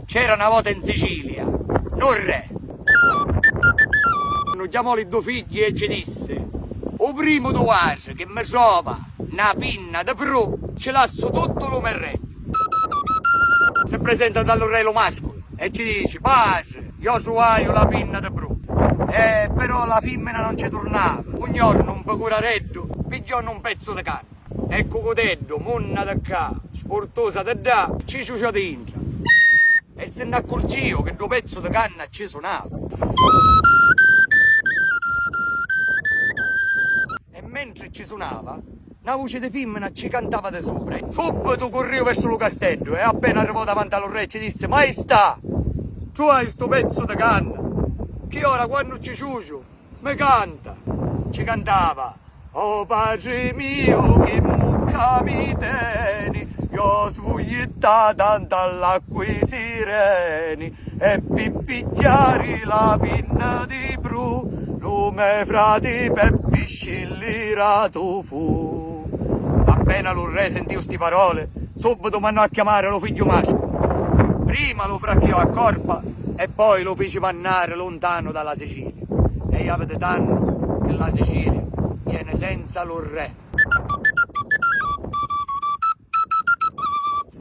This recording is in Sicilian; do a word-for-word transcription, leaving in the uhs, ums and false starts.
C'era na vota in Sicilia nu re. Chiamò li dui figghi e ci dissi: "U primu di vuatri chi mi trova na pinna di pru, ci lassu tuttu lu me regnu." Si presenta nta lu re lu masculu e ci dici: "Patri, iò truvaiu la pinna di pru, eh, però la fimmina non ci turnava. Un jornu un picurareddu pigghiò un pezzu di canna e cu cuteddu, munna di ccà, spurtusa di ddà, ci ciuciò dintra e si nn'accurgiu chi ddu pezzu di canna ci sunava. E mentri ci sunava, na vuci di fimmina ci cantava di supra. Subbitu curriu versu lu casteddu e appena arrivò davanti a lu re ci dissi: "Maistà, truvai stu pezzu di canna chi ora quannu ci ciuciu mi canta." Ci cantava: "O patri miu, chi mucca mi teni, iò svuglittata nta l'acqui sireni, e pi pigghiari la pinna di pru, lu me frati Peppi scilliratu fu." Appena lu re sintiu sti paroli, subbitu mannò a chiamari lu figghiu masculu. Prima lu fracchiò a corpa e poi lu fici mannari luntanu da la Sicilia. E ià vidi tannu chi la Sicilia ieni senza lu re.